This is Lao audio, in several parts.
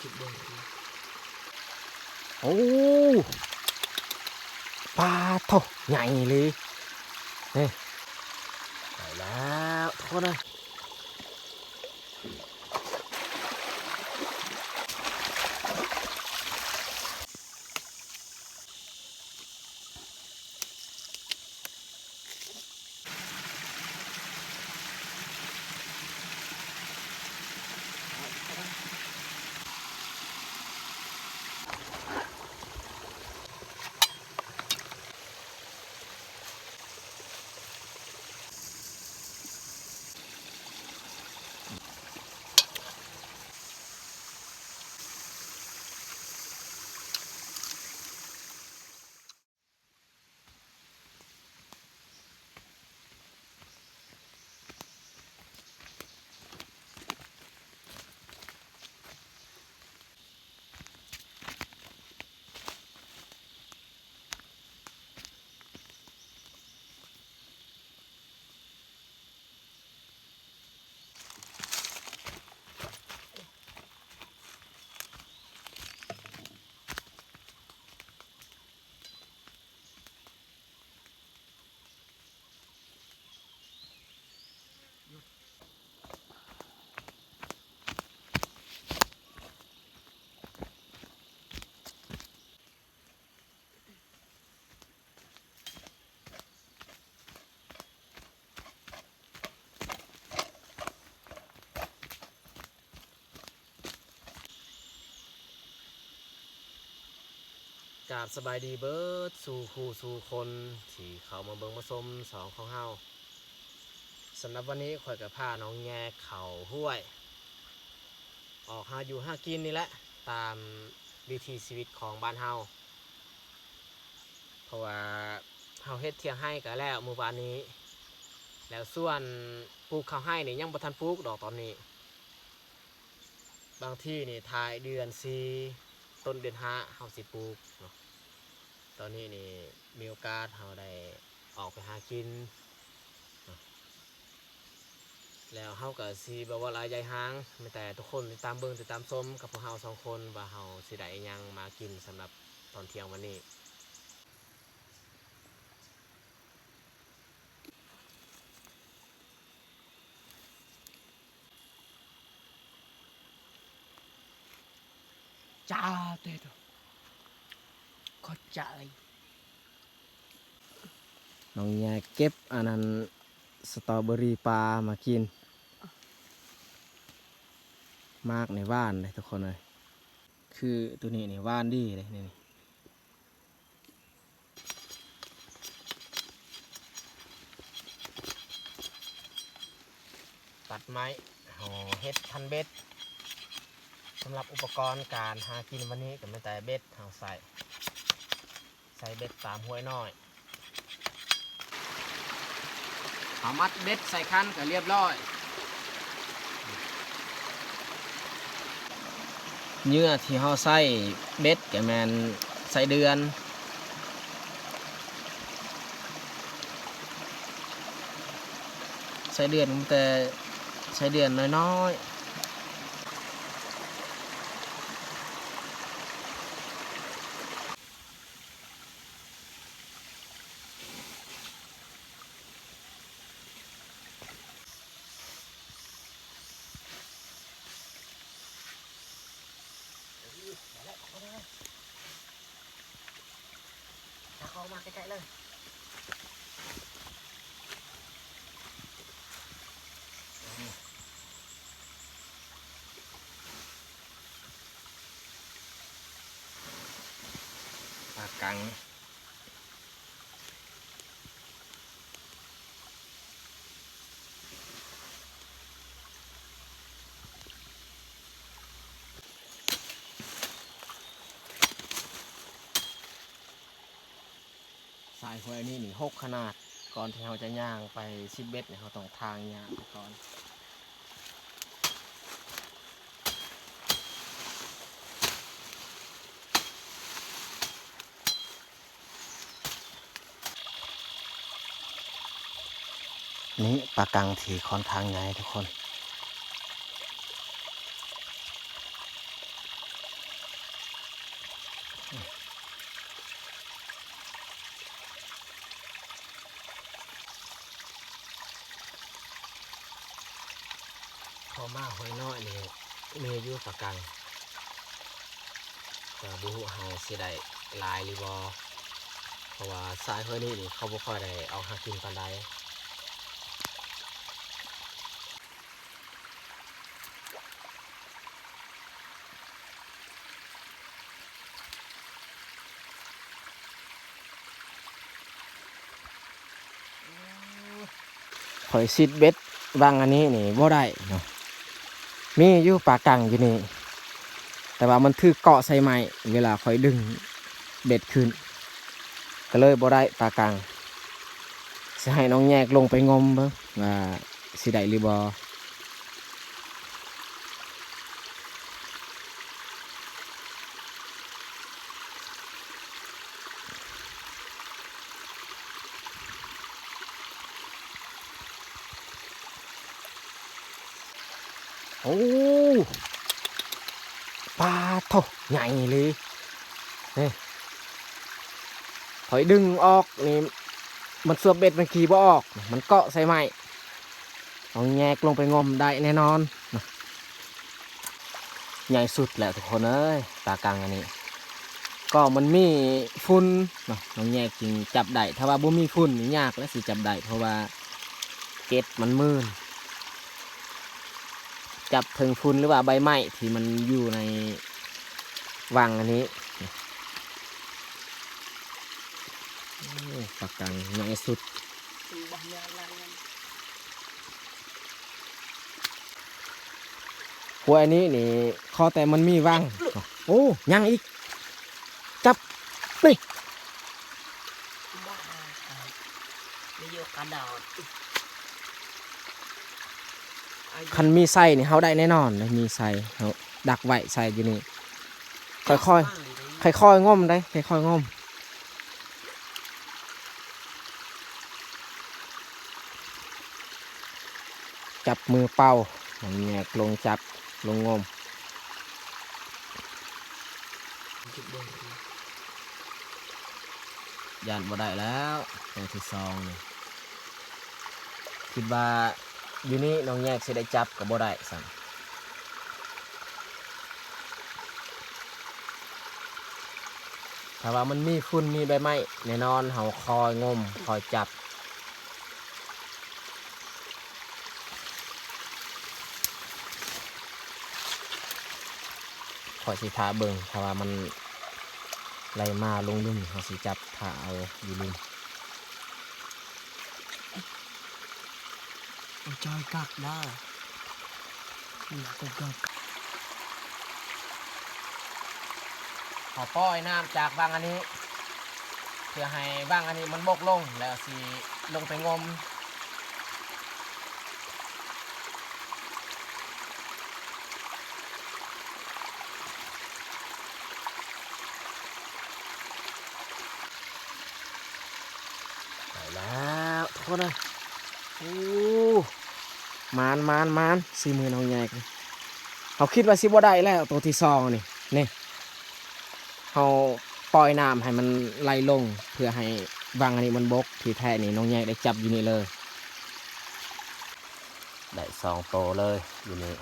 ໂອ້ ປາໂທ້ ໃຫຍ່ອີ່ຫຼີ ນີ້ ໄດ້ແລ້ວ ທຸກຄົນເອີຍ. ກາບສະບາຍດີເບິດສູ່ຄູ່ສູ່ຄົນທີ່ເຂົ້າມາເບິ່ງມາຊົມຊ່ອງຂອງເຮົາ. ສຳລັບວັນນີ້ຂ້ອຍກໍພານ້ອງແຍກເຂົ້າຫ້ວຍ ອອກຫາຢູ່ຫາກິນນີ້ແຫຼະ ຕາມວິຖີຊີວິດຂອງບ້ານເຮົາ ເພາະວ່າເຮົາເຮັດຖຽງໄຮ່ກໍແລ້ວມື້ວານນີ້ ແລ້ວສ່ວນປູກເຂົ້າໄຮ່ນີ້ຍັງບໍ່ທັນປູກດອກຕອນນີ້. ບາງທີນີ້ທ້າຍເດືອນສີ່ ຕົ້ນເດືອນຫ້າເຮົາຊິປູກເນາະ. ຕອນນີ້ນີ້ມີໂອກາດເຮົາໄດ້ອອກໄປຫາກິນເນາະ ແລ້ວເຮົາກໍຊິບໍ່ເວົ້າຫຼາຍຢາຍຫາງ ມີແຕ່ທຸກຄົນຕິດຕາມເບິ່ງຕິດຕາມຊົມກັບພວກເຮົາສອງຄົນ ວ່າເຮົາຊິໄດ້ອີ່ຫຍັງມາກິນສຳລັບຕອນທ່ຽງວັນນີ້. ຈ້າເຕີໂຕ ຂອບໃຈ. ນ້ອງແຍກເກັບອັນນັ້ນ ສະຕໍເບີຣີປ່າມາກິນ. ໝາກນີ້ຫວານເດ້ທຸກຄົນເອີຍ ຄືໂຕນີ້ນີ້ຫວານດີເດ້ນີ້. ຕັດໄມ້ ເຮົາເຮັດພັນເບັດ. ສຳລັບອຸປະກອນການຫາກິນວັນນີ້ກໍມີແຕ່ເບັດເຮົາໃສ່ ໃສ່ເບັດຕາມຫ້ວຍນ້ອຍ. ເຮົາມັດເບັດໃສ່ຄັນກໍລຽບຮ້ອຍ. ເຫຍື່ອທີ່ເຮົາໃສ່ເບັດກໍແມ່ນໄສ້ເດືອນ ໄສ້ເດືອນ ມີແຕ່ໄສ້ເດືອນນ້ອຍໆ. ເຂົ້າມາໃກ້ໆເລີຍ. ປາກັງ. ສາຍຫ້ວຍນີ້ນີ້ຮົກຂະໜາດ, ກ່ອນທີ່ເຮົາຈະຍ່າງໄປຊິບເບັດນີ້ ເຮົາຕ້ອງຖາງຫຍ້າໄປກ່ອນ. ນີ້ປາກັງທີ່ຂ້ອນຂ້າງໃຫຍ່ທຸກຄົນ. ເຂົ້າມາຫ້ວຍນ້ອຍນີ້ມີຢູ່ປາກັງ ກໍບໍ່ຮູ້ວ່າເຮົາຊິໄດ້ຫຼາຍຫຼືບໍ່ ເພາະວ່າຊາຍຫ້ວຍນີ້ນີ້ເຂົາບໍ່ຄ່ອຍໄດ້ອອກຫາກິນປານໃດ. ຂ້ອຍຊິດເບັດວັງອັນນີ້ນີ້ບໍ່ໄດ້ເນາະ ມີຢູ່ປາກັງຢູ່ນີ້ ແຕ່ວ່າມັນຖືກເກາະໃສ່ໄມ້ເວລາຂ້ອຍດຶງເບັດຂຶ້ນ ກໍເລີຍບໍ່ໄດ້ປາກັງ. ຊິໃຫ້ນ້ອງແຍກລົງໄປງົມເບິ່ງວ່າຊິໄດ້ຫຼືບໍ່. ໂອ້ ປາໂທ້ ໃຫຍ່ອີ່ຫຼີ ນີ້ ຂ້ອຍດຶງອອກນີ້ ມັນສວບເບັດມັນຂີ່ບໍ່ອອກ ມັນເກາະໃສ່ໄມ້. ຕ້ອງແຍກລົງໄປງົມໄດ້ແນ່ນອນ ໃຫຍ່ສຸດແລ້ວທຸກຄົນເອີຍ ປາກັງອັນນີ້ ກໍມັນມີຝຸ່ນເນາະ ນ້ອງແຍກຈຶ່ງຈັບໄດ້ ຖ້າວ່າບໍ່ມີຝຸ່ນນີ້ຍາກແຫຼະຊິຈັບໄດ້ ເພາະວ່າເກັດມັນມື່ນ ຈັບເຖິງຝຸ່ນ ຫຼືວ່າໃບໄມ້ທີ່ມັນຢູ່ໃນວັງອັນນີ້. ໂອ້ ປາກັງໃຫຍ່ສຸດ ຫ້ວຍນີ້ນີ້ ຂໍແຕ່ມັນມີວັງ. ໂອ້ ຍັງອີກ ຈັບ ນີ້ ບໍ່ຫາ ບໍ່ຢູ່ກະດອດ ຄັນມີໄຊນີ້ເຮົາໄດ້ແນ່ນອນເດ້ ມີໄຊ ເຮົາດັກໄວ້ໄຊຢູ່ນີ້ ຄ່ອຍໆ ຄ່ອຍໆງົມເດ້ ຄ່ອຍໆງົມ. ຈັບມືເປົ່າ ແຍກລົງຈັບລົງງົມ ຢ້ານບໍ່ໄດ້ແລ້ວ ໂຕທີສອງນີ້ ຄິດວ່າຢູ່ນີ້ນ້ອງແຍກຊິໄດ້ຈັບກໍບໍ່ໄດ້ຊ້ຳ. ຖ້າວ່າມັນມີຝຸ່ນມີໃບໄມ້ແນ່ນອນ ເຮົາຄອຍງົມຄອຍຈັບ. ຂ້ອຍຊິຖ້າເບິ່ງ ຖ້າວ່າມັນໄຫຼມາລົງລຸ່ມ ເຮົາຊິຈັບຖ້າເອົາຢູ່ລຸ່ມ. ໂອ້ຍ ຈອຍກັກດາ ເຮົາປ່ອຍນ້ຳຈາກວັງອັນນີ້ ເພື່ອໃຫ້ວັງອັນນີ້ມັນບົກລົງ ແລ້ວຊິລົງໄປງົມ. ໄປແລ້ວທຸກຄົນເອີຍ ໂອ້ ໝານ ໝານ ໝານ ສີມືນ້ອງແຍກ ເຮົາຄິດວ່າຊິບໍ່ໄດ້ແລ້ວ ໂຕທີສອງນີ້ ນີ້ ເຮົາປ່ອຍນ້ຳໃຫ້ມັນໄຫຼລົງ ເພື່ອໃຫ້ວັງອັນນີ້ມັນບົກ ທີ່ແທ້ນີ້ນ້ອງແຍກໄດ້ຈັບຢູ່ນີ້ເລີຍ. ໄດ້ສອງໂຕເລີຍຢູ່ນີ້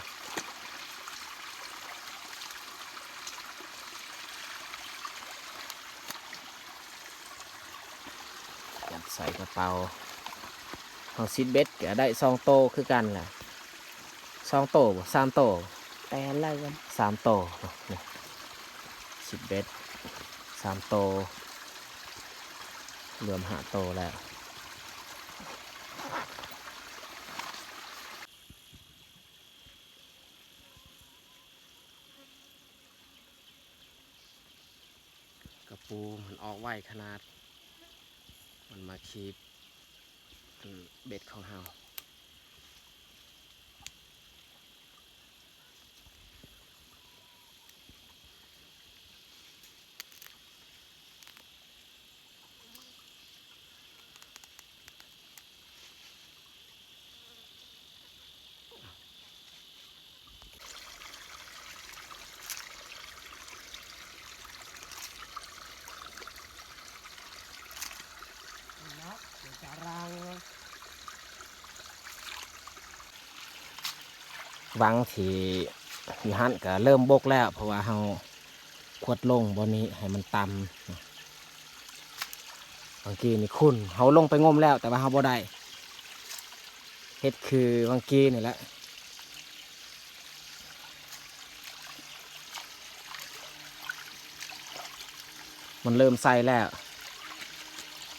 ຈັດໃສ່ກະເປົາ ເຮົາຊິດເບັດກະໄດ້ສອງໂຕຄືກັນແຫຼະ ສອງໂຕບໍ່ ສາມໂຕ ໄປຫັ້ນລະກັນ ສາມໂຕເນາະ ນີ້ ສິບເອັດ ສາມໂຕ ລວມຫ້າໂຕແລ້ວ. ກະປູມັນອອກໄວຂະໜາດ ມັນມາຄີບ ອັນເບັດຂອງເຮົາ. ເນາະ ເປັນຕາລາງ ວັງທີ່ຢູ່ຫັ້ນກໍເລີ່ມບົກແລ້ວ ເພາະວ່າເຮົາຂວດລົງບ່ອນນີ້ໃຫ້ມັນຕ່ຳ. ບາງກີ້ນີ້ຂຸ່ນ ເຮົາລົງໄປງົມແລ້ວ ແຕ່ວ່າເຮົາບໍ່ໄດ້ ເຮັດຄືວັງກີ້ນີ້ແຫຼະ. ມັນເລີ່ມໃສ່ແລ້ວ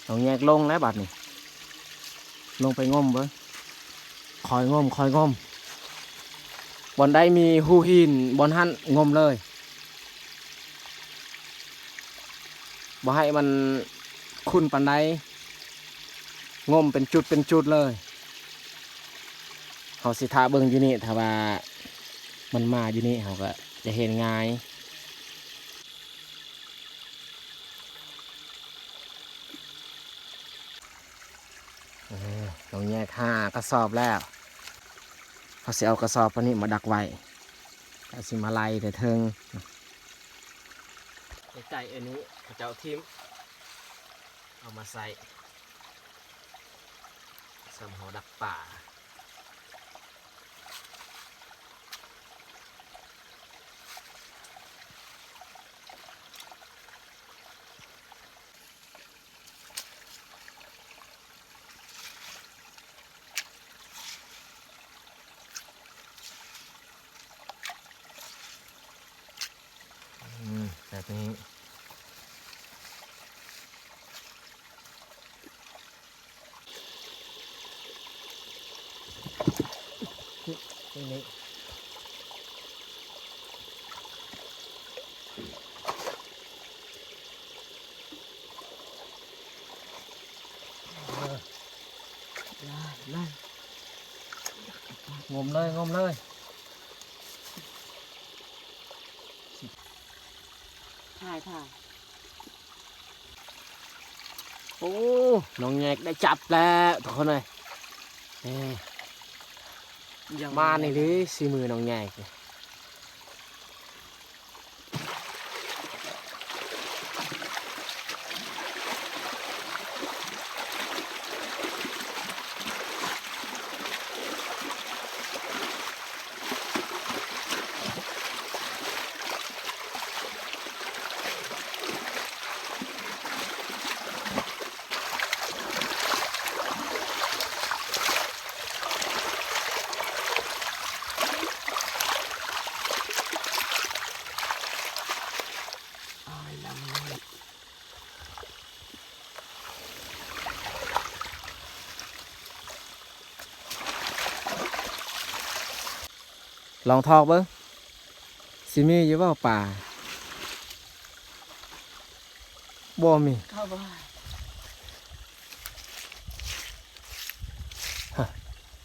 ຕ້ອງແຍກລົງແລ້ວບາດນີ້ ລົງໄປງົມເບິ່ງ ຄ່ອຍງົມ ຄ່ອຍງົມ ບ່ອນໃດມີຮູຫີນບ່ອນຫັ້ນງົມເລີຍ ບໍ່ໃຫ້ມັນຂຸ່ນປານໃດ ງົມເປັນຈຸດເປັນຈຸດເລີຍ. ເຮົາຊິຖ້າເບິ່ງຢູ່ນີ້ ຖ້າວ່າມັນມາຢູ່ນີ້ ເຮົາກໍຈະເຫັນງ່າຍ. ເອີ ນ້ອງແຍກຫ້າກະສອບແລ້ວ ເຮົາຊິເອົາກະສອບອັນນີ້ມາດັກໄວ້ ແລ້ວຊິມາໄລ່ແຕ່ເທິງ. ໃກ້ໆ ອັນນີ້ເຂົາເຈົ້າຖິ້ມ ເອົາມາໃສ່ສຳຫໍດັກປາ. ອືມ ແບບນີ້ ນີ້ ນີ້ ເອີ ງົມເລີຍ ງົມເລີຍ ຖ່າຍ ຖ່າຍ. ໂອ້ ນ້ອງແຍກໄດ້ຈັບແລ້ວທຸກຄົນເອີຍ ນີ້ ມານີ້ເລີຍ ສີມືນ້ອງແຍກ. ລອງຖອກເບິ່ງ ຊິມີຢູ່ບໍ່ປາ? ບໍ່ມີ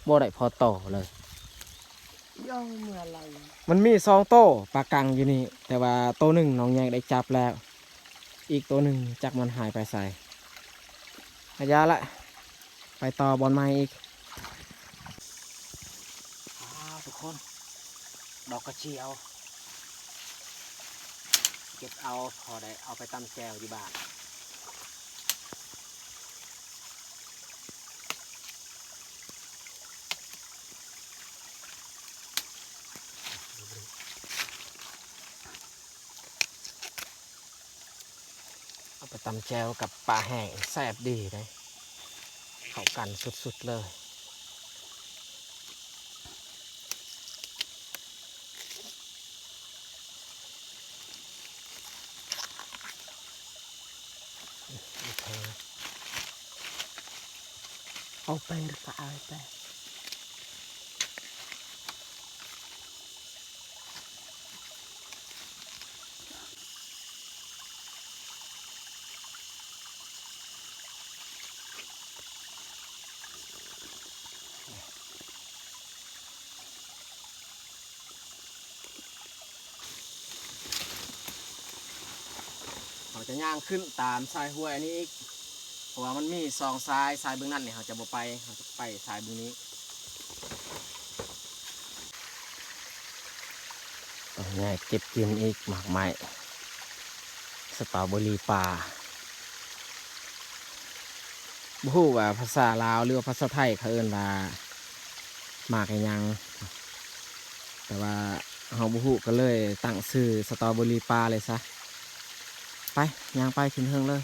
ບໍ່ໄດ້ພໍໂຕເລີຍ. ມັນມີສອງໂຕປາກັງຢູ່ນີ້ ແຕ່ວ່າໂຕໜຶ່ງນ້ອງແຍກໄດ້ຈັບແລ້ວ ອີກໂຕໜຶ່ງຈັກມັນຫາຍໄປໃສ. ອາ ຢ່າລະ ໄປຕໍ່ບ່ອນໃໝ່ອີກ. ອ້າວ ທຸກຄົນ ດອກກະຈຽວ ເກັບເອົາ ພໍໄດ້ເອົາໄປຕຳແຈ່ວຢູ່ບ້ານ. ເອົາໄປຕຳແຈ່ວກັບປາແຫ້ງແຊບດີເດ້ ເຂົ້າກັນສຸດໆເລີຍ. ເອົາໄປ ຫຼື ກໍເອົາໄປ. ເຮົາຈະຍ່າງຂຶ້ນຕາມສາຍຫ້ວຍອັນນີ້ອີກ ເພາະວ່າມັນມີສອງສາຍ, ສາຍເບື້ອງນັ້ນນີ້ເຮົາຈະບໍ່ໄປ, ເຮົາຈະໄປສາຍເບື້ອງນີ້. ຕ້ອງແຍກເກັບກິນອີກ ໝາກໄມ້ ສະຕໍເບີຣີປ່າ. ບໍ່ຮູ້ວ່າພາສາລາວ ຫຼືວ່າພາສາໄທເຂົາເອີ້ນວ່າໝາກອີ່ຫຍັງ. ແຕ່ວ່າເຮົາບໍ່ຮູ້ ກໍເລີຍຕັ້ງຊື່ສະຕໍເບີຣີປ່າເລີຍຊະ. ໄປ ຍ່າງໄປຂຶ້ນເທິງເລີຍ.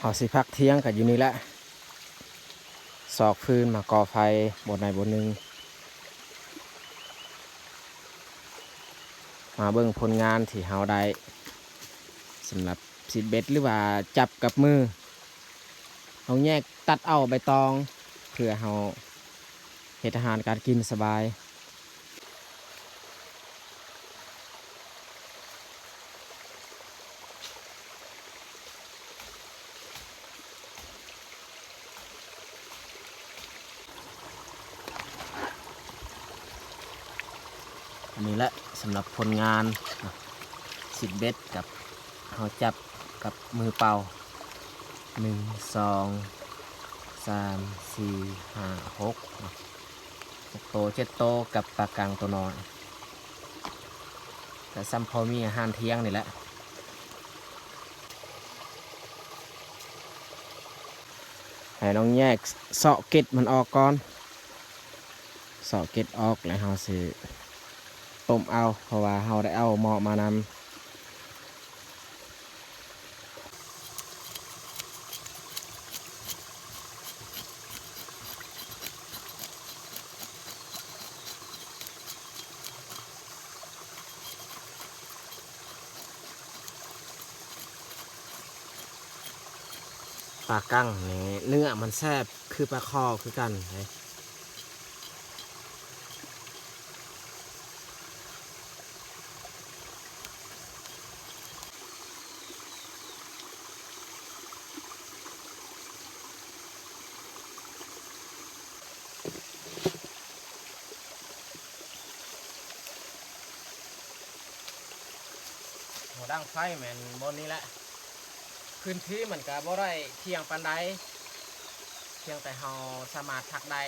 ເຮົາຊິພັກທ່ຽງກັນຢູ່ນີ້ແຫຼະ ຊອກຟືນມາກໍ່ໄຟບ່ອນໃດບ່ອນໜຶ່ງ. ມາເບິ່ງຜົນງານທີ່ເຮົາໄດ້ ສຳລັບຊິດເບັດ ຫຼືວ່າຈັບກັບມື. ເຮົາແຍກຕັດເອົາໃບຕອງ ເພື່ອເຮົາເຮັດອາຫານການກິນສະບາຍ. ອັນນີ້ແຫຼະ ສຳລັບຜົນງານ ຊິດເບັດກັບເຮົາຈັບກັບມືເປົ່າ ໜຶ່ງ ສອງ ສາມ ສີ່ ຫ້າ ຫົກ ຫົກໂຕ ເຈັດໂຕ ກັບປາກັງໂຕນ້ອຍ ກະສ່ຳພໍມີອາຫານທ່ຽງນີ້ແຫຼະ. ໃຫ້ນ້ອງແຍກເຊາະເກັດມັນອອກກ່ອນ ເຊາະເກັດອອກ ແລ້ວເຮົາຊິຕົ້ມເອົາ ເພາະວ່າເຮົາໄດ້ເອົາໝໍ້ມານຳ. ປາກັງນີ້ເນື້ອມັນແຊບຄືປາຄໍຄືກັນເດ້. ຫົວດັງໄຟແມ່ນບ່ອນນີ້ແຫຼະ. ພື້ນທີ່ມັນກະບໍ່ໄດ້ກວ້າງປານໃດ ພຽງແຕ່ເຮົາສາມາດພັກໄດ້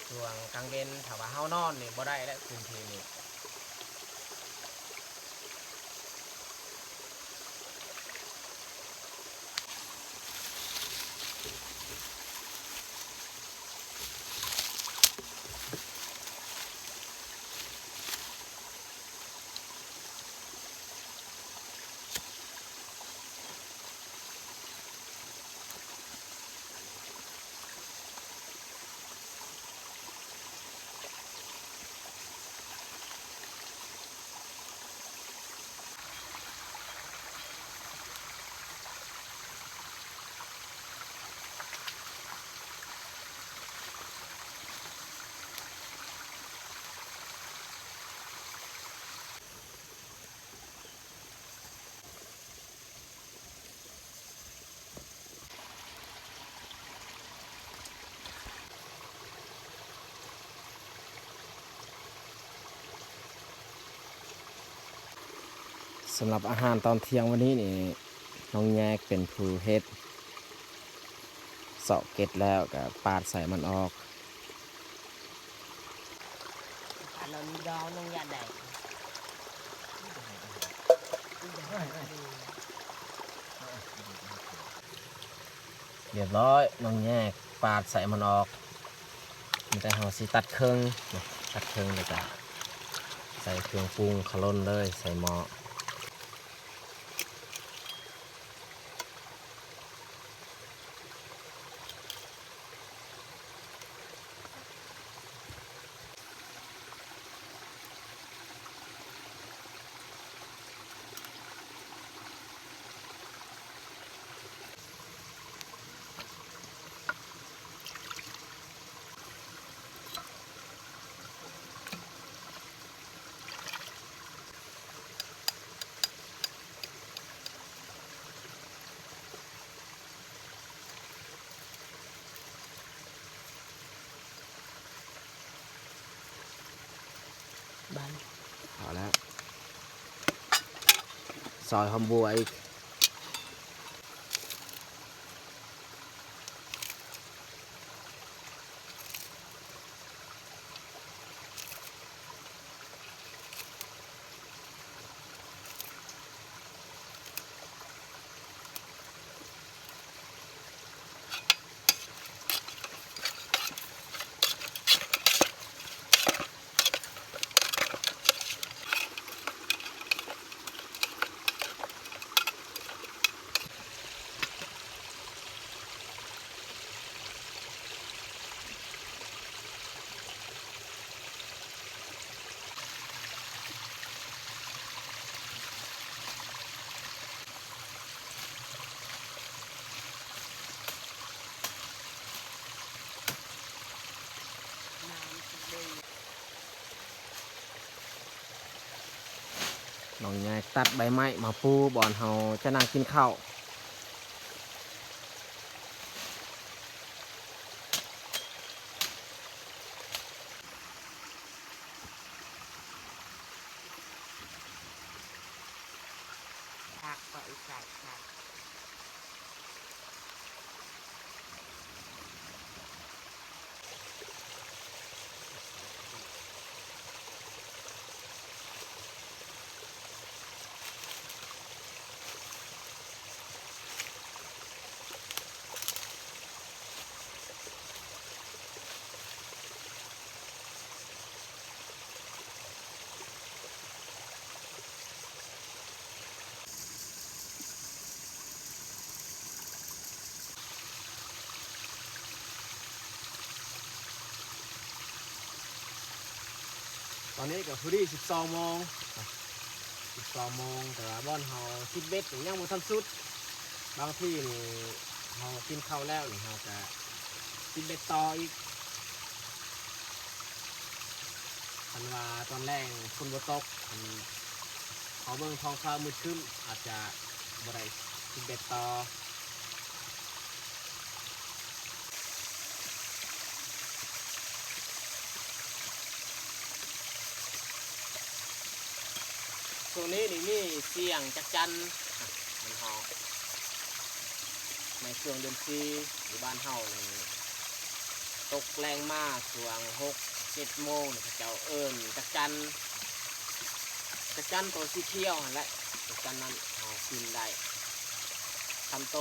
ຊ່ວງກາງເວັນ ຖ້າວ່າເຮົານອນນີ້ບໍ່ໄດ້ແຫຼະພື້ນທີ່ນີ້. ສຳລັບອາຫານຕອນທ່ຽງວັນນີ້ນີ້ ນ້ອງແຍກເປັນຜູ້ເຮັດ ເຊາະເກັດແລ້ວກະປາດໃສ່ມັນອອກ. ດອງນ້ອງຢາກໄດ້ ຮຽບຮ້ອຍ ນ້ອງແຍກປາດໃສ່ມັນອອກ. ມີແຕ່ເຮົາຊິຕັດເຄິ່ງເນາະ ຕັດເຄິ່ງແລ້ວກະໃສ່ເຄື່ອງປຸງ ຂະຫຼົ່ນເລີຍ ໃສ່ໝໍ້. ບານ ເອົາແລ້ວ ຊອຍຫອມບົ່ວອີກ. ນ້ອງໃຫຍ່ຕັດໃບໄມ້ມາປູບ່ອນເຮົາຈະນັ່ງກິນເຂົ້າ. ຜັກກໍອີກໃສ່ຜັກ. ຕອນນີ້ກໍພໍດີສິບສອງໂມງ ສິບສອງໂມງ ແຕ່ວ່າບ່ອນເຮົາຊິດເບັດນີ້ຍັງບໍ່ທັນສຸດ. ບາງທີນີ້ເຮົາກິນເຂົ້າແລ້ວນີ້ ເຮົາກະຊິດເບັດຕໍ່ອີກ. ຄັນວ່າຕອນແລງຝົນບໍ່ຕົກ ຄັນເຮົາເບິ່ງທ້ອງຟ້າມືດຄຶ້ມ ອາດຈະບໍ່ໄດ້ຊິດເບັດຕໍ່. ຊ່ວງນີ້ນີ້ມີສຽງຈັກຈັ່ນ ມັນຮ້ອງ ໃນຊ່ວງເດືອນສີ່ ຢູ່ບ້ານເຮົານີ້ ຕົກແລງມາຊ່ວງຫົກເຈັດໂມງ ເຂົາເຈົ້າເອີ້ນຈັກຈັ່ນ ຈັກຈັ່ນໂຕສີຂຽວຫັ້ນແຫຼະ ຈັກຈັ່ນນັ້ນເຮົາກິນໄດ້. ຄັນໂຕ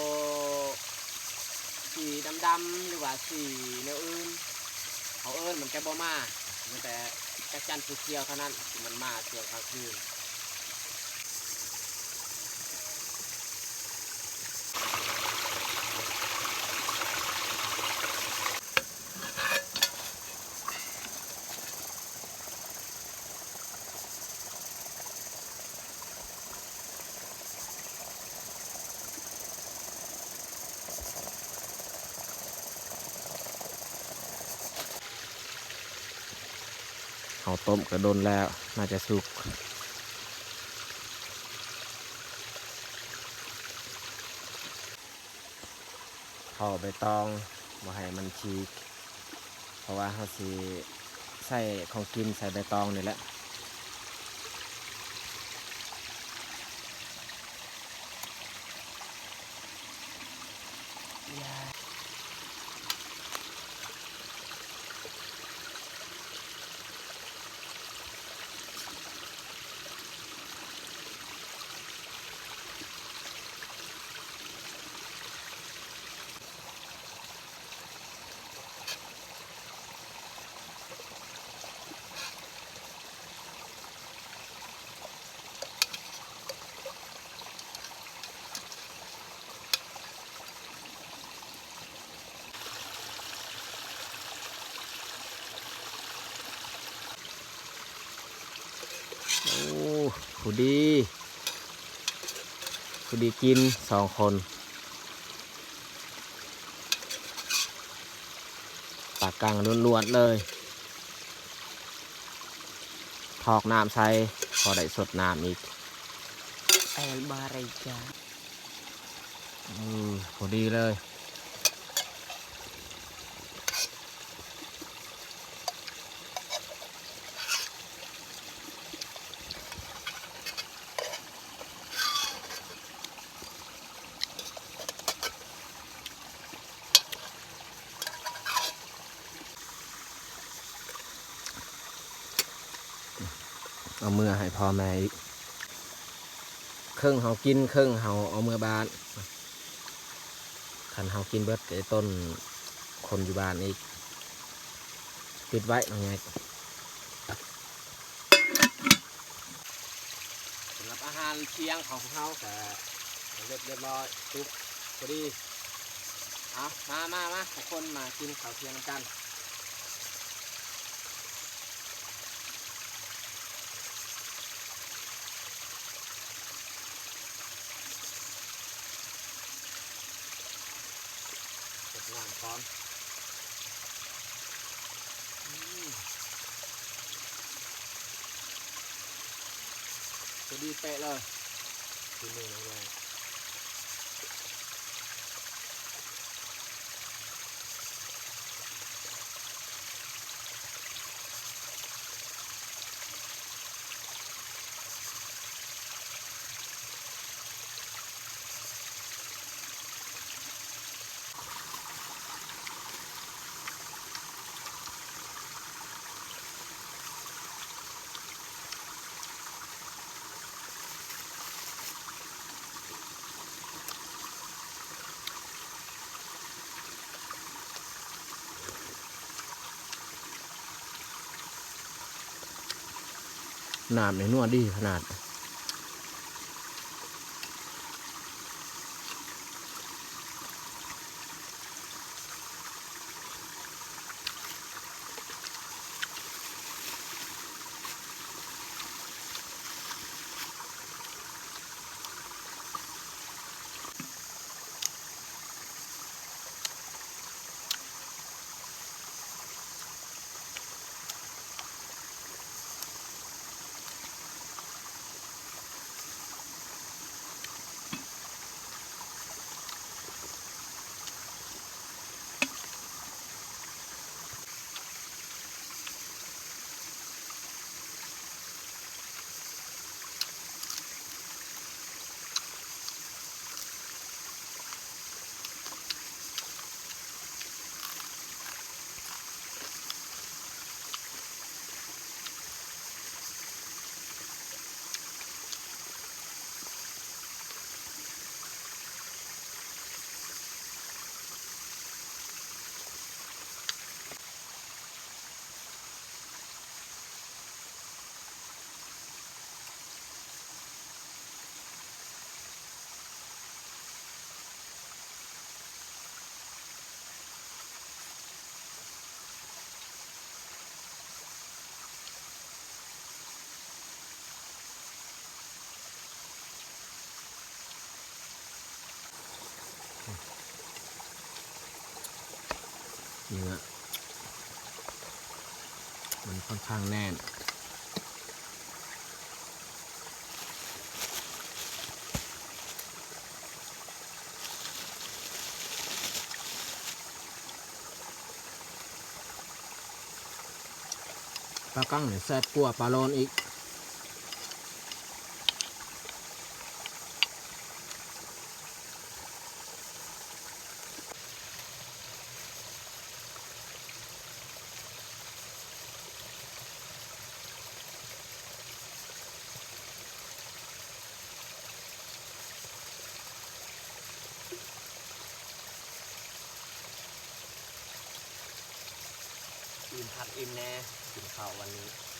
ສີດຳໆ ຫຼືວ່າສີແນວອື່ນ ເຮົາເອີ້ນມັນຈະບໍ່ມາ ມີແຕ່ຈັກຈັ່ນສີຂຽວເທົ່ານັ້ນທີ່ມັນມາຊ່ວງກາງຄືນ. ເຮົາຕົ້ມກະດົນແລ້ວ ໜ້າຈະສຸກ. ເຜົາໃບຕອງບໍ່ໃຫ້ມັນສີກ ເພາະວ່າເຮົາຊິໃສ່ຂອງກິນໃສ່ໃບຕອງນີ້ແຫຼະ. ຢ່າ ໂອ້ ພໍດີ ພໍດີກິນສອງຄົນ. ປາກັງລ້ວນໆເລີຍ. ຖອກນ້ຳໃສ່ ພໍໄດ້ສົດນ້ຳອີກ. ແອລບາເຣກາ ອືມ ພໍດີເລີຍ. ເອົາເມືອໃຫ້ພໍ່ແມ່ອີກ ເຄິ່ງເຮົາກິນ ເຄິ່ງເຮົາເອົາເມືອບ້ານ. ຄັນເຮົາກິນເບິດ ກໍຕ້ອນຄົນຢູ່ບ້ານອີກ ຕິດໄວ້ນ້ອງໃຫຍ່. ສຳລັບອາຫານທ່ຽງຂອງພວກເຮົາກໍສຳເລັດຮຽບຮ້ອຍ ສຸກພໍດີ. ເອົາ ມາ ມາ ມາ ທຸກຄົນມາກິນເຂົ້າທ່ຽງນຳກັນ. ເປີດນ້ຳກ່ອນ. ອືມ ພໍດີເປະເລີຍ ຝີມືນ້ອງແມ່. ນ້ຳນີ້ນົວດີຂະໜາດ. ເນື້ອມັນຄ່ອນຂ້າງແໜ້ນ. ປາກັງນີ້ແຊບກວ່າປາໂລນອີກ. ອີ່ມຄັກອີ່ມແນ່ ກິນເຂົ້າວັນນີ້.